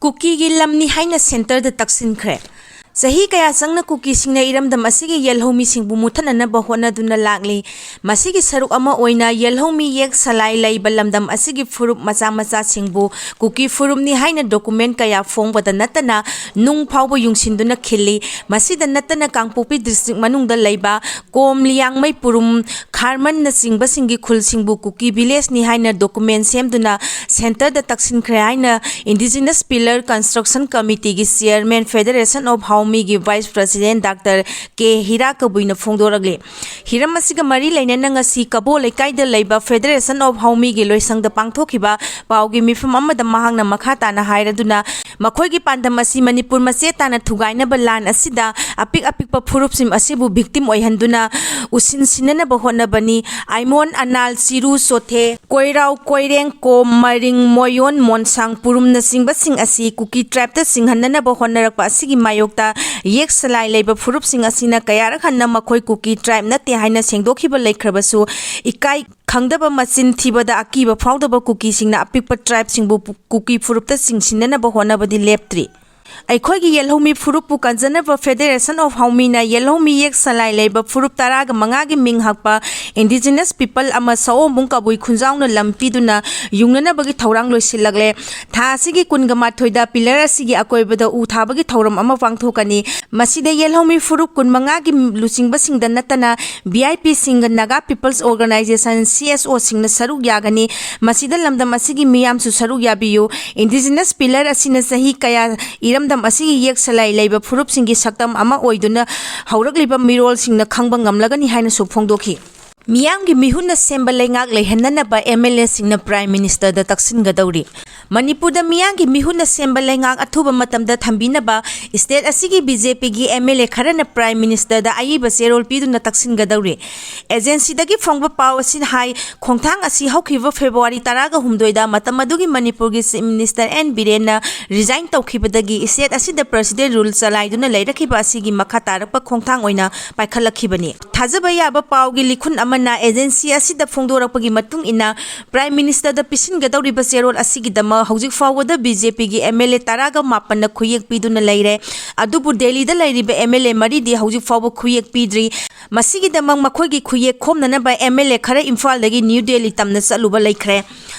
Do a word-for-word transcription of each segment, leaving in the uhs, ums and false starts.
ꯀꯨꯀꯤꯒꯤ ꯂꯝꯅꯤ ꯍꯥꯏꯅ ꯁꯦꯟꯇꯔꯗ ꯇꯛꯁꯤꯟꯈ꯭ꯔꯦ꯫ ꯆꯍꯤ ꯀꯌꯥ ꯆꯪꯅ ꯀꯨꯀꯤꯁꯤꯡꯅ ꯏꯔꯝꯗꯝ ꯑꯁꯤꯒꯤ ꯌꯦꯜꯍꯧꯃꯤꯁꯤꯡꯕꯨ ꯃꯨꯠꯊꯠꯅꯅꯕ ꯍꯣꯠꯅꯗꯨꯅ ꯂꯥꯛꯂꯤ꯫ ꯃꯁꯤꯒꯤ ꯁꯔꯨꯛ ꯑꯃ ꯑꯣꯏꯅ ꯌꯦꯜꯍꯧꯃꯤ ꯌꯦꯛ ꯁꯂꯥꯏ ꯂꯩꯕ ꯂꯝꯗꯝ ꯑꯁꯤꯒꯤ ꯐꯨꯔꯨꯞ ꯃꯆꯥ ꯃꯆꯥꯁꯤꯡꯕꯨ ꯀꯨꯀꯤ ꯐꯨꯔꯨꯞꯅꯤ ꯍꯥꯏꯅ ꯗꯣꯀꯨꯃꯦꯟ ꯀꯌꯥ ꯐꯣꯡꯕꯗ ꯅꯠꯇꯅ ꯅꯨꯡ ꯐꯥꯎꯕ ꯌꯨꯡꯁꯤꯟꯗꯨꯅ ꯈꯤꯜꯂꯤ꯫ ꯃꯁꯤꯗ ꯅꯠꯇꯅ ꯀꯥꯡꯄꯣꯛꯄꯤ ꯗꯤꯁꯇ꯭ꯔꯤꯛ ꯃꯅꯨꯡꯗ ꯂꯩꯕ ꯀꯣꯝ, ꯂꯤꯌꯥꯡꯃꯩ, ꯄꯨꯔꯨꯝ, ꯈꯥꯔꯃꯟꯅꯆꯤꯡꯕꯁꯤꯡꯒꯤ ꯈꯨꯜꯁꯤꯡꯕꯨ ꯀꯨꯀꯤ ꯚꯤꯂꯦꯖꯅꯤ ꯍꯥꯏꯅ ꯗꯣꯀꯨꯃꯦꯟ ꯁꯦꯝꯗꯨꯅ ꯁꯦꯟꯇꯔꯗ ꯇꯛꯁꯤꯟꯈ꯭ꯔꯦ ꯍꯥꯏꯅ Indigenous Pillar Construction Committeeꯒꯤ ꯆꯤꯌꯔꯃꯦꯟ, Federation of ꯍꯥꯎꯃꯤꯒꯤ vice president doctor K Hira ꯀꯕꯨꯏꯅ ꯐꯣꯡꯗꯣꯔꯛꯂꯤ꯫ ꯍꯤꯔꯝ ꯑꯁꯤꯒ ꯃꯔꯤ ꯂꯩꯅꯅ ꯉꯁꯤ ꯀꯕꯣ ꯂꯩꯀꯥꯏꯗ ꯂꯩꯕ Federation of ꯍꯥꯎꯃꯤꯒꯤ ꯂꯣꯏꯁꯪꯗ ꯄꯥꯡꯊꯣꯛꯈꯤꯕ ꯄꯥꯎꯒꯤ ꯃꯤꯐꯝ ꯑꯃꯗ ꯃꯍꯥꯛꯅ ꯃꯈꯥ ꯇꯥꯅ ꯍꯥꯏꯔꯗꯨꯅ, ꯃꯈꯣꯏꯒꯤ ꯄꯥꯟꯗꯝ ꯑꯁꯤ ꯃꯅꯤꯄꯨꯔ ꯃꯆꯦꯠ ꯇꯥꯅ ꯊꯨꯒꯥꯏꯅꯕ ꯂꯥꯟ ꯑꯁꯤꯗ ꯑꯄꯤꯛ ꯑꯄꯤꯛꯄ ꯐꯨꯔꯨꯞꯁꯤꯡ ꯑꯁꯤꯕꯨ ꯚꯤꯛꯇꯤꯝ ꯑꯣꯏꯍꯟꯗꯨꯅ ꯎꯁꯤꯟ ꯁꯤꯟꯅꯅꯕ ꯍꯣꯠꯅꯕꯅꯤ꯫ ꯑꯥꯏꯃꯣꯟ, ꯑꯅꯥꯜ, ꯆꯤꯔꯨ, ꯆꯣꯊꯦ, ꯀꯣꯏꯔꯥꯎ, ꯀꯣꯏꯔꯦꯡ, ꯀꯣꯝ, ꯃꯔꯤꯡ, ꯃꯣꯌꯣꯟ, ꯃꯣꯟꯁꯥꯡ, ꯄꯨꯔꯨꯝꯅꯆꯤꯡꯕꯁꯤꯡ ꯑꯁꯤ ꯀꯨꯀꯤ ꯇ꯭ꯔꯥꯏꯕꯇ ꯆꯤꯡꯍꯟꯅꯅꯕ ꯍꯣꯠꯅꯔꯛꯄ ꯑꯁꯤꯒꯤ ꯃꯥꯌꯣꯛꯇ ꯌꯦꯛ ꯁꯂꯥꯏ ꯂꯩꯕ ꯐꯨꯔꯨꯞꯁꯤꯡ ꯑꯁꯤꯅ ꯀꯌꯥꯔꯛ ꯍꯟꯅ ꯃꯈꯣꯏ ꯀꯨꯀꯤ ꯇ꯭ꯔꯥꯏꯕ ꯅꯠꯇꯦ ꯍꯥꯏꯅ ꯁꯦꯡꯗꯣꯛꯈꯤꯕ ꯂꯩꯈ꯭ꯔꯕꯁꯨ, ꯏꯀꯥꯏ ꯈꯪꯗꯕ, ꯃꯆꯤꯟ ꯊꯤꯕꯗ ꯑꯀꯤꯕ ꯐꯥꯎꯗꯕ ꯀꯨꯀꯤꯁꯤꯡꯅ ꯑꯄꯤꯛꯄ ꯇ꯭ꯔꯥꯏꯕꯁꯤꯡꯕꯨ ꯄꯨ-, ꯀꯨꯀꯤ ꯐꯨꯔꯨꯞꯇ ꯆꯤꯡꯁꯤꯟꯅꯅꯕ ꯍꯣꯠꯅꯕꯗꯤ ꯂꯦꯞꯇ꯭ꯔꯤ꯫ ꯑꯩꯈꯣꯏꯒꯤ ꯌꯦꯜꯍꯧꯃꯤ ꯐꯨꯔꯨꯞꯄꯨ ꯀꯟꯖꯅꯕ Federation of ꯍꯥꯎꯃꯤꯅ ꯌꯦꯜꯍꯧꯃꯤ ꯌꯦꯛ ꯁꯂꯥꯏ ꯂꯩꯕ ꯐꯨꯔꯨꯞ ꯇꯔꯥꯒ ꯃꯉꯥꯒꯤ ꯃꯤꯡ ꯍꯛꯄ Indigenous People ꯑꯃ ꯁꯑꯣꯝꯕꯨꯡ ꯀꯕꯨꯏ ꯈꯨꯟꯖꯥꯎꯅ ꯂꯝ ꯄꯤꯗꯨꯅ ꯌꯨꯡꯅꯅꯕꯒꯤ ꯊꯧꯔꯥꯡ ꯂꯣꯏꯁꯤꯜꯂꯛꯂꯦ꯫ ꯊꯥ ꯑꯁꯤꯒꯤ ꯀꯨꯟꯒ ꯃꯥꯊꯣꯏꯗ ꯄꯤꯂꯔ ꯑꯁꯤꯒꯤ ꯑꯀꯣꯏꯕꯗ ꯎ ꯊꯥꯕꯒꯤ ꯊꯧꯔꯝ ꯑꯃ ꯄꯥꯡꯊꯣꯛꯀꯅꯤ꯫ ꯃꯁꯤꯗ ꯌꯦꯜꯍꯧꯃꯤ ꯐꯨꯔꯨꯞ ꯀꯨꯟꯃꯉꯥꯒꯤ ꯂꯨꯆꯤꯡꯕꯁꯤꯡꯗ ꯅꯠꯇꯅ V I Pꯁꯤꯡꯒ Naga People's Organisation, C S Oꯁꯤꯡꯅ ꯁꯔꯨꯛ ꯌꯥꯒꯅꯤ꯫ ꯃꯁꯤꯗ ꯂꯝꯗꯝ ꯑꯁꯤꯒꯤ ꯃꯤꯌꯥꯝꯁꯨ ꯁꯔꯨꯛ ꯌꯥꯕꯤꯌꯨ꯫ Indigenous Pillar ꯑꯁꯤꯅ ꯆꯍꯤ ꯀꯌꯥ ꯏꯔꯝꯗꯝ ꯑꯁꯤꯒꯤ ꯌꯦꯛ ꯁꯂꯥꯏ ꯂꯩꯕ ꯐꯨꯔꯨꯞꯁꯤꯡꯒꯤ ꯁꯛꯇꯝ ꯑꯃ ꯑꯣꯏꯗꯨꯅ ꯍꯧꯔꯛꯂꯤꯕ ꯃꯤꯔꯣꯜꯁꯤꯡꯅ ꯈꯪꯕ ꯉꯝꯂꯒꯅꯤ ꯍꯥꯏꯅꯁꯨ ꯐꯣꯡꯗꯣꯛꯈꯤ꯫ ꯃꯤꯌꯥꯝꯒꯤ ꯃꯤꯍꯨꯠꯅ ꯁꯦꯝꯕ ꯂꯩꯉꯥꯛ ꯂꯩꯍꯟꯅꯅꯕ M L Aꯁꯤꯡꯅ Prime Ministerꯗ ꯇꯛꯁꯤꯟꯒꯗꯧꯔꯤ꯫ ꯃꯅꯤꯄꯨꯔꯗ ꯃꯤꯌꯥꯝꯒꯤ ꯃꯤꯍꯨꯠꯅ ꯁꯦꯝꯕ ꯂꯩꯉꯥꯛ ꯑꯊꯨꯕ ꯃꯇꯝꯗ ꯊꯝꯕꯤꯅꯕ state ꯑꯁꯤꯒꯤ BJPꯒꯤ M L A ꯈꯔꯅ Prime Ministerꯗ ꯑꯏꯕ ꯆꯦꯔꯣꯜ ꯄꯤꯗꯨꯅ ꯇꯛꯁꯤꯟꯒꯗꯧꯔꯤ꯫ Agencyꯗꯒꯤ ꯐꯣꯡꯕ ꯄꯥꯎ ꯑꯁꯤꯅ ꯍꯥꯏ, ꯈꯣꯡꯊꯥꯡ ꯑꯁꯤ ꯍꯧꯈꯤꯕ February ꯇꯔꯥꯒ ꯍꯨꯝꯗꯣꯏꯗ ꯃꯇꯝ ꯑꯗꯨꯒꯤ ꯃꯅꯤꯄꯨꯔꯒꯤ Chief Minister N ꯕꯤꯔꯦꯟꯅ resign ꯇꯧꯈꯤꯕꯗꯒꯤ state ꯑꯁꯤꯗ President rule ꯆꯂꯥꯏꯗꯨꯅ ꯂꯩꯔꯛꯈꯤꯕ ꯑꯁꯤꯒꯤ ꯃꯈꯥ ꯇꯥꯔꯛꯄ ꯈꯣꯡꯊꯥꯡ ꯑꯣꯏꯅ ꯄꯥꯏꯈꯠꯂꯛꯈꯤꯕꯅꯤ꯫ ꯊꯥꯖꯕ ꯌꯥꯕ ꯄꯥꯎꯒꯤ ꯂꯤꯈꯨꯟ ꯑꯃ ꯅ ꯑꯦꯖꯦꯟꯁꯤ ꯑꯁꯤꯗ ꯐꯣꯡꯗꯣꯔꯛꯄꯒꯤ ꯃꯇꯨꯡ ꯏꯟꯅ, ꯄ꯭ꯔꯥꯏꯝ ꯃꯤꯅꯤꯁꯇꯔꯗ ꯄꯤꯁꯤꯟꯒꯗꯧꯔꯤꯕ ꯆꯦꯔꯣꯜ ꯑꯁꯤꯒꯤꯗꯃꯛ ꯍꯧꯖꯤꯛ ꯐꯥꯎꯕꯗ ꯕꯤ ꯖꯦ ꯄꯤꯒꯤ ꯑꯦꯝ ꯑꯦꯜ ꯑꯦ ꯇꯔꯥꯒ ꯃꯥꯄꯟꯅ ꯈꯨꯌꯦꯛ ꯄꯤꯗꯨꯅ ꯂꯩꯔꯦ꯫ ꯑꯗꯨꯕꯨ ꯗꯦꯜꯂꯤꯗ ꯂꯩꯔꯤꯕ ꯑꯦꯝ ꯑꯦꯜ ꯑꯦ ꯃꯔꯤꯗꯤ ꯍꯧꯖꯤꯛ ꯐꯥꯎꯕ ꯈꯨꯌꯦꯛ ꯄꯤꯗ꯭ꯔꯤ꯫ ꯃꯁꯤꯒꯤꯗꯃꯛ ꯃꯈꯣꯏꯒꯤ ꯈꯨꯌꯦꯛ ꯈꯣꯝꯅꯅꯕ ꯑꯦꯝ ꯑꯦꯜ ꯑꯦ ꯈꯔ ꯏꯝꯐꯥꯜꯗꯒꯤ ꯅ꯭ꯌꯨ ꯗꯦꯜꯂꯤ ꯇꯝꯅ ꯆꯠꯂꯨꯕ ꯂꯩꯈ꯭ꯔꯦ꯫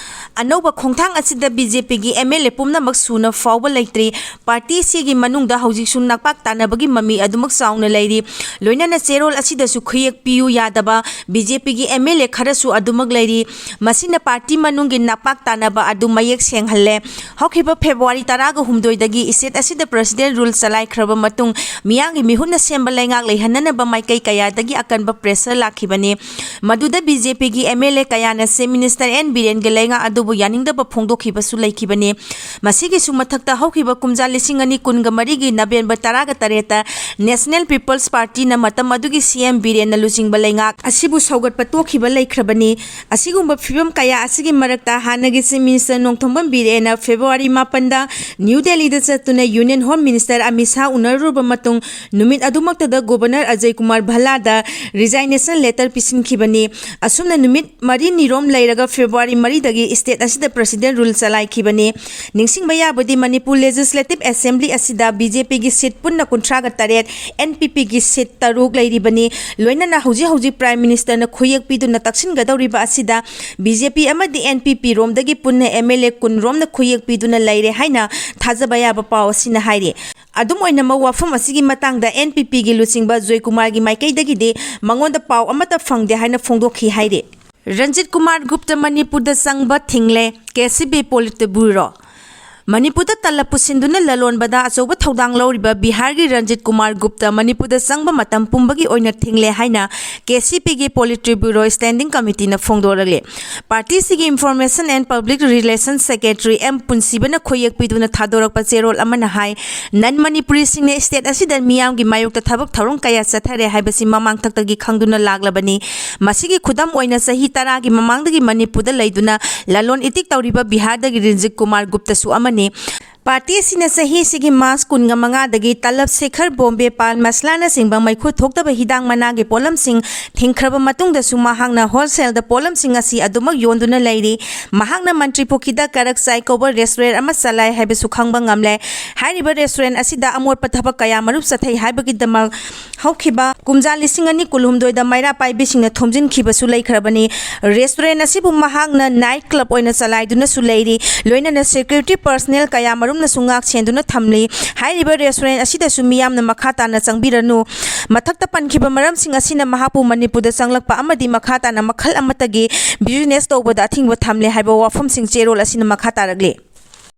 ꯑꯅꯧꯕ ꯈꯣꯡꯊꯥꯡ ꯑꯁꯤꯗ ꯕꯤ ꯖꯦ ꯄꯤꯒꯤ ꯑꯦꯝ ꯑꯦꯜ ꯑꯦ ꯄꯨꯝꯅꯃꯛ ꯁꯨꯅ ꯐꯥꯎꯕ ꯂꯩꯇ꯭ꯔꯤ꯫ ꯄꯥꯔꯇꯤ ꯑꯁꯤꯒꯤ ꯃꯅꯨꯡꯗ ꯍꯧꯖꯤꯛꯁꯨ ꯅꯥꯛꯄꯥꯛ ꯇꯥꯅꯕꯒꯤ ꯃꯃꯤ ꯑꯗꯨꯃꯛ ꯆꯥꯎꯅ ꯂꯩꯔꯤ꯫ ꯂꯣꯏꯅꯅ ꯆꯦꯔꯣꯜ ꯑꯁꯤꯗꯁꯨ ꯈꯨꯌꯦꯛ ꯄꯤꯌꯨ ꯌꯥꯗꯕ ꯕꯤ ꯖꯦ ꯄꯤꯒꯤ ꯑꯦꯝ ꯑꯦꯜ ꯑꯦ ꯈꯔꯁꯨ ꯑꯗꯨꯃꯛ ꯂꯩꯔꯤ꯫ ꯃꯁꯤꯅ ꯄꯥꯔꯇꯤ ꯃꯅꯨꯡꯒꯤ ꯅꯥꯛꯄꯥꯛ ꯇꯥꯅꯕ ꯑꯗꯨ ꯃꯌꯦꯛ ꯁꯦꯡꯍꯜꯂꯦ꯫ ꯍꯧꯈꯤꯕ ꯐꯦꯕ꯭ꯔꯨꯋꯥꯔꯤ ꯇꯔꯥꯒ ꯍꯨꯝꯗꯣꯏꯗꯒꯤ ꯏꯁꯇꯦꯠ ꯑꯁꯤꯗ ꯄ꯭ꯔꯦꯁꯤꯗꯦꯟ ꯔꯨꯜ ꯆꯂꯥꯏꯈ꯭ꯔꯕ ꯃꯇꯨꯡ, ꯃꯤꯌꯥꯝꯒꯤ ꯃꯤꯍꯨꯠꯅ ꯁꯦꯝꯕ ꯂꯩꯉꯥꯛ ꯂꯩꯍꯟꯅꯅꯕ ꯃꯥꯏꯀꯩ ꯀꯌꯥꯗꯒꯤ ꯑꯀꯟꯕ ꯄ꯭ꯔꯦꯁꯔ ꯂꯥꯛꯈꯤꯕꯅꯤ꯫ ꯃꯗꯨꯗ ꯕꯤ ꯖꯦ ꯄꯤꯒꯤ ꯑꯦꯝ ꯑꯦꯜ ꯑꯦ ꯀꯌꯥꯅ ꯆꯤꯐ ꯃꯤꯅꯤꯁꯇꯔ ꯑꯦꯟ ꯕꯤꯔꯦꯟꯒꯤ ꯂꯩꯉꯥꯛ ꯑꯗꯨꯕꯨ ꯌꯥꯅꯤꯡꯗꯕ ꯐꯣꯡꯗꯣꯛꯈꯤꯕꯁꯨ ꯂꯩꯈꯤꯕꯅꯤ꯫ ꯃꯁꯤꯒꯤꯁꯨ ꯃꯊꯛꯇ, ꯍꯧꯈꯤꯕ ꯀꯨꯝꯖꯥ ꯂꯤꯁꯤꯡ ꯑꯅꯤ ꯀꯨꯟꯒ ꯃꯔꯤꯒꯤ ꯅꯕꯦꯝꯕꯔ ꯇꯔꯥꯒ ꯇꯔꯦꯠꯇ ꯅꯦꯁꯅꯦꯜ ꯄꯤꯄꯜꯁ ꯄꯥꯔꯇꯤꯅ ꯃꯇꯝ ꯑꯗꯨꯒꯤ ꯁꯤ ꯑꯦꯝ ꯕꯤꯔꯦꯟꯅ ꯂꯨꯆꯤꯡꯕ ꯂꯩꯉꯥꯛ ꯑꯁꯤꯕꯨ ꯁꯧꯒꯠꯄ ꯇꯣꯛꯈꯤꯕ ꯂꯩꯈ꯭ꯔꯕꯅꯤ꯫ ꯑꯁꯤꯒꯨꯝꯕ ꯐꯤꯕꯝ ꯀꯌꯥ ꯑꯁꯤꯒꯤ ꯃꯔꯛꯇ, ꯍꯥꯟꯅꯒꯤ ꯆꯤꯐ ꯃꯤꯅꯤꯁꯇꯔ ꯅꯣꯡꯊꯣꯝꯕꯝ ꯕꯤꯔꯦꯟꯅ ꯐꯦꯕ꯭ꯔꯨꯋꯥꯔꯤ ꯃꯥꯄꯟꯗ ꯅ꯭ꯌꯨ ꯗꯦꯜꯂꯤꯗ ꯆꯠꯇꯨꯅ union home minister Amit Shah ꯎꯅꯔꯨꯔꯕ ꯃꯇꯨꯡ, ꯅꯨꯃꯤꯠ ꯑꯗꯨꯃꯛꯇꯗ ꯒꯣꯕꯔꯅꯔ ꯑꯖꯌ ꯀꯨꯃꯥꯔ ꯚꯜꯂꯥꯗ ꯔꯤꯖꯥꯏꯅꯦꯁꯟ ꯂꯦꯇꯔ ꯄꯤꯁꯤꯟꯈꯤꯕꯅꯤ꯫ ꯑꯁꯨꯝꯅ ꯅꯨꯃꯤꯠ ꯃꯔꯤꯅꯤꯔꯣꯝ ꯂꯩꯔꯒ ꯐꯦꯕ꯭ꯔꯨꯋꯥꯔꯤ ꯃꯔꯤꯗꯒꯤ ꯏꯁꯇꯦꯠ ꯑꯁꯤꯗ ꯄ꯭ꯔꯦꯁꯤꯗꯦꯟ ꯔꯨꯜ ꯆꯂꯥꯏꯈꯤꯕꯅꯤ꯫ ꯅꯤꯡꯁꯤꯡꯕ ꯌꯥꯕꯗꯤ, ꯃꯅꯤꯄꯨꯔ ꯂꯦꯖꯤꯁꯂꯦꯇꯤꯚ ꯑꯦꯁꯦꯝꯕ꯭ꯂꯤ ꯑꯁꯤꯗ ꯕꯤ ꯖꯦ ꯄꯤꯒꯤ ꯁꯤꯠ ꯄꯨꯟꯅ ꯀꯨꯟꯊ꯭ꯔꯥꯒ ꯇꯔꯦꯠ, ꯑꯦꯟ ꯄꯤ ꯄꯤꯒꯤ ꯁꯤꯠ ꯇꯔꯨꯛ ꯂꯩꯔꯤꯕꯅꯤ꯫ ꯂꯣꯏꯅꯅ ꯍꯧꯖꯤꯛ ꯍꯧꯖꯤꯛ ꯄ꯭ꯔꯥꯏꯝ ꯃꯤꯅꯤꯁꯇꯔꯅ ꯈꯨꯌꯦꯛ ꯄꯤꯗꯨꯅ ꯇꯛꯁꯤꯟꯒꯗꯧꯔꯤꯕ ꯑꯁꯤꯗ ꯕꯤ ꯖꯦ ꯄꯤ ꯑꯃꯗꯤ ꯑꯦꯟ ꯄꯤ ꯄꯤ ꯔꯣꯝꯗꯒꯤ ꯄꯨꯟꯅ ꯑꯦꯝ ꯑꯦꯜ ꯑꯦ ꯀꯨꯟ ꯔꯣꯝꯅ ꯈꯨꯌꯦꯛ ꯄꯤꯗꯨꯅ ꯂꯩꯔꯦ ꯍꯥꯏꯅ ꯊꯥꯖꯕ ꯌꯥꯕ ꯄꯥꯎ ꯑꯁꯤꯅ ꯍꯥꯏꯔꯤ꯫ ꯑꯗꯨꯝ ꯑꯣꯏꯅꯃꯛ, ꯋꯥꯐꯝ ꯑꯁꯤꯒꯤ ꯃꯇꯥꯡꯗ ꯑꯦꯟ ꯄꯤ ꯄꯤꯒꯤ ꯂꯨꯆꯤꯡꯕ ꯖꯣꯏꯀꯨꯃꯥꯔꯒꯤ ꯃꯥꯏꯀꯩꯗꯒꯤꯗꯤ ꯃꯉꯣꯟꯗ ꯄꯥꯎ ꯑꯃꯠꯇ ꯐꯪꯗꯦ ꯍꯥꯏꯅ ꯐꯣꯡꯗꯣꯛꯈꯤ ꯍꯥꯏꯔꯤ꯫ ꯔꯟꯖꯤꯠ ꯀꯨꯃꯥꯔ ꯒꯨꯞꯇ ꯃꯅꯤꯄꯨꯔꯗ ꯆꯪꯕ ꯊꯤꯡꯂꯦ, ꯀꯦ ꯁꯤ ꯕꯤ ꯄꯣꯂꯤꯠ ꯕ꯭ꯌꯨꯔꯣ꯫ ꯃꯅꯤꯄꯨꯔꯗ ꯇꯂꯕ ꯄꯨꯁꯤꯟꯗꯨꯅ ꯂꯂꯣꯟꯕꯗ ꯑꯆꯧꯕ ꯊꯧꯗꯥꯡ ꯂꯧꯔꯤꯕ ꯕꯤꯍꯥꯔꯒꯤ ꯔꯟꯖꯤꯠ ꯀꯨꯃꯥꯔ ꯒꯨꯞꯇ ꯃꯅꯤꯄꯨꯔꯗ ꯆꯪꯕ ꯃꯇꯝ ꯄꯨꯝꯕꯒꯤ ꯑꯣꯏꯅ ꯊꯤꯡꯂꯦ ꯍꯥꯏꯅ ꯀꯦ ꯁꯤ ꯄꯤꯒꯤ ꯄꯣꯂꯤꯠ ꯕ꯭ꯌꯨꯔꯣ ꯁ꯭ꯇꯦꯟꯗꯤꯡ ꯀꯃꯤꯇꯤꯅ ꯐꯣꯡꯗꯣꯔꯛꯂꯤ꯫ ꯄꯥꯔꯇꯤꯁꯤꯒꯤ information and public relation secretary M ꯄꯨꯟꯁꯤꯕꯅ ꯈꯣꯏꯌꯦꯛ ꯄꯤꯗꯨꯅ ꯊꯥꯗꯣꯔꯛꯄ ꯆꯦꯔꯣꯜ ꯑꯃꯅ ꯍꯥꯏ, ꯅꯟ ꯃꯅꯤꯄꯨꯔꯤꯁꯤꯡꯅ ꯁ꯭ꯇꯦꯠ ꯑꯁꯤꯗ ꯃꯤꯌꯥꯝꯒꯤ ꯃꯥꯌꯣꯛꯇ ꯊꯕꯛ ꯊꯧꯔꯝ ꯀꯌꯥ ꯆꯠꯊꯔꯦ ꯍꯥꯏꯕꯁꯤ ꯃꯃꯥꯡꯊꯛꯇꯒꯤ ꯈꯪꯗꯨꯅ ꯂꯥꯛꯂꯕꯅꯤ꯫ ꯃꯁꯤꯒꯤ ꯈꯨꯗꯝ ꯑꯣꯏꯅ ꯆꯍꯤ ꯇꯔꯥꯒꯤ ꯃꯃꯥꯡꯗꯒꯤ ꯃꯅꯤꯄꯨꯔꯗ ꯂꯩꯗꯨꯅ ꯂꯂꯣꯟ ꯏꯇꯤꯛ ꯇꯧꯔꯤꯕ ꯕꯤꯍꯥꯔꯗꯒꯤ ꯔꯟꯖꯤꯠ ꯀꯨꯃꯥꯔ ꯒꯨꯞꯇꯁꯨ ꯑꯃꯅꯤ꯫ ꯄꯥꯔꯇꯤ ꯑꯁꯤꯅ ꯆꯍꯤꯁꯤꯒꯤ ꯃꯥꯔꯆ ꯀꯨꯟꯃꯉꯥꯗꯒꯤ ꯇꯂꯕ ꯁꯤꯈꯔ, ꯕꯣꯝꯕꯦ ꯄꯥꯟ ꯃꯁꯂꯥꯅꯆꯤꯡꯕ ꯃꯩꯈꯨ ꯊꯣꯛꯇꯕ ꯍꯤꯗꯥꯛ ꯃꯅꯥꯒꯤ ꯄꯣꯠꯂꯝꯁꯤꯡ ꯊꯤꯡꯈ꯭ꯔꯕ ꯃꯇꯨꯡꯗꯁꯨ ꯃꯍꯥꯛꯅ ꯍꯣꯜꯁꯦꯜꯗ ꯄꯣꯠꯂꯝꯁꯤꯡ ꯑꯁꯤ ꯑꯗꯨꯃꯛ ꯌꯣꯟꯗꯨꯅ ꯂꯩꯔꯤ꯫ ꯃꯍꯥꯛꯅ ꯃꯟꯇ꯭ꯔꯤ ꯄꯨꯈ꯭ꯔꯤꯗ ꯀꯔꯛ ꯆꯥꯏ ꯀꯧꯕ ꯔꯦꯁꯇꯨꯔꯦꯟ ꯑꯃ ꯆꯂꯥꯏ ꯍꯥꯏꯕꯁꯨ ꯈꯪꯕ ꯉꯝꯂꯦ꯫ ꯍꯥꯏꯔꯤꯕ ꯔꯦꯁꯇꯨꯔꯦꯟ ꯑꯁꯤꯗ ꯑꯃꯣꯠꯄ ꯊꯕꯛ ꯀꯌꯥ ꯃꯔꯨꯝ ꯆꯠꯊꯩ ꯍꯥꯏꯕꯒꯤꯗꯃꯛ ꯍꯧꯈꯤꯕ ꯀꯨꯝꯖꯥ ꯂꯤꯁꯤꯡ ꯑꯅꯤ ꯀꯨꯟꯍꯨꯝꯗꯣꯏꯗ ꯃꯩꯔꯥ ꯄꯥꯏꯕꯤꯁꯤꯡꯅ ꯊꯣꯝꯖꯤꯟꯈꯤꯕꯁꯨ ꯂꯩꯈ꯭ꯔꯕꯅꯤ꯫ ꯔꯦꯁꯇꯨꯔꯦꯟ ꯑꯁꯤꯕꯨ ꯃꯍꯥꯛꯅ ꯅꯥꯏꯠ ꯀ꯭ꯂꯕ ꯑꯣꯏꯅ ꯆꯂꯥꯏꯗꯨꯅꯁꯨ ꯂꯩꯔꯤ꯫ ꯂꯣꯏꯅꯅ ꯁꯦꯀ꯭ꯌꯨꯔꯤꯇꯤ ꯄꯔꯁꯅꯦꯜ ꯀꯌꯥ ꯃꯔꯨꯝꯅꯁꯨ ꯉꯥꯛ ꯁꯦꯟꯗꯨꯅ ꯊꯝꯂꯤ꯫ ꯍꯥꯏꯔꯤꯕ ꯔꯦꯁꯇꯨꯔꯦꯟ ꯑꯁꯤꯗꯁꯨ ꯃꯤꯌꯥꯝꯅ ꯃꯈꯥ ꯇꯥꯅ ꯆꯪꯕꯤꯔꯅꯨ꯫ ꯃꯊꯛꯇ ꯄꯟꯈꯤꯕ ꯃꯔꯝꯁꯤꯡ ꯑꯁꯤꯅ ꯃꯍꯥꯛꯄꯨ ꯃꯅꯤꯄꯨꯔꯗ ꯆꯪꯂꯛꯄ ꯑꯃꯗꯤ ꯃꯈꯥ ꯇꯥꯅ ꯃꯈꯜ ꯑꯃꯠꯇꯒꯤ ꯕꯤꯖꯤꯅꯦꯁ ꯇꯧꯕꯗ ꯑꯊꯤꯡꯕ ꯊꯝꯂꯦ ꯍꯥꯏꯕ ꯋꯥꯐꯝꯁꯤꯡ ꯆꯦꯔꯣꯜ ꯑꯁꯤꯅ ꯃꯈꯥ ꯇꯥꯔꯛꯂꯤ꯫